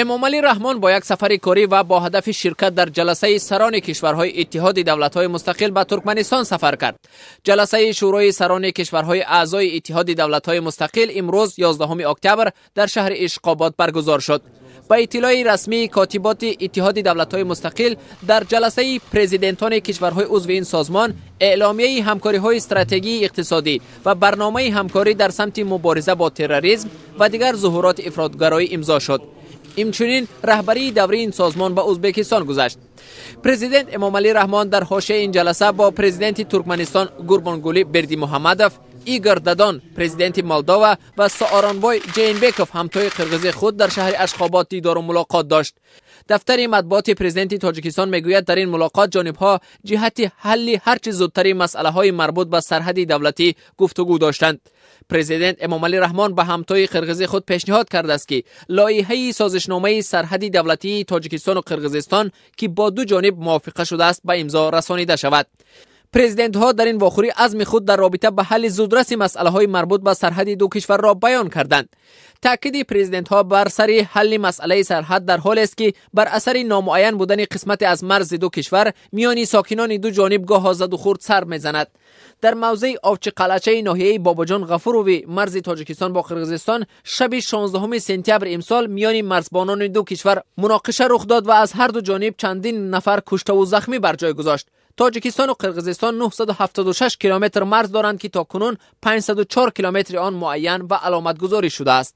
Эмомалӣ Раҳмон бо як сафари корӣ ва бо ҳадафи ширкат дар ҷаласаи сарони кишварҳои Иттиҳоди давлатҳои мустақил ба Туркманистон сафар кард. Ҷаласаи Шӯрои сарони кишварҳои аъзои Иттиҳоди давлатҳои мустақил имрӯз, 11 октябр, дар шаҳри Ишқобод баргузор шуд. Ба иттилои расмии котиботи Иттиҳоди давлатҳои мустақил, дар ҷаласаи президентони кишварҳои узви ин созмон эъломияи ҳамкориҳои стратегии иқтисодӣ ва барномаи ҳамкорӣ дар самти мубориза бо терроризм ва дигар зуҳуроти ифротгароӣ имзо шуд. Инчунин раҳбарии даврии ин созмон ба Ӯзбекистон гузашт. Президент Эмомалӣ Раҳмон дар ҳошияи ин ҷаласа бо президенти Туркманистон Гурбонгулӣ Бердимуҳаммадов, Игор Дадон, президенти Молдова, ва Сооронбой Ҷеинбеков, ҳамтои қирғизи худ, дар шаҳри Ашхобод дидору мулоқот дошт. Дафтари матбуоти президенти Тоҷикистон мегӯяд, дар ин мулоқот ҷонибҳо ҷиҳати ҳалли ҳарчи зудтари масъалаҳои марбут ба сарҳади давлатӣ гуфтугӯ доштанд. Президент Эмомалӣ Раҳмон ба ҳамтои қирғизи худ пешниҳод кардааст, ки лоиҳаи созишномаи сарҳади давлатии Тоҷикистону Қирғизистон, ки бо ду ҷониб мувофиқа шудааст, ба имзо расонида шавад. Президентҳо дар ин вохӯрӣ азми худ дар робита ба ҳалли зудраси масъалаҳои марбут ба сарҳади ду кишварро баён карданд. Таъкиди президентҳо бар сари ҳалли масъалаи сарҳад дар ҳолест, ки бар асари номуайян будани қисмате аз марзи ду кишвар миёни сокинони ду ҷониб гоҳо задухӯрд сар мезанад. Дар мавзеи Овчиқалъачаи ноҳияи Бобоҷон Ғафурови марзи Тоҷикистон бо Қирғизистон шаби 16 сентябри имсол миёни марзбонони ду кишвар муноқиша рух дод ва аз ҳар ду ҷониб чандин нафар куштаву захмӣ бар ҷой гузошт. Тоҷикистону Қирғизистон 976 километр марз доранд, ки то кунун 504 километри он муайян ва аломатгузорӣ шудааст.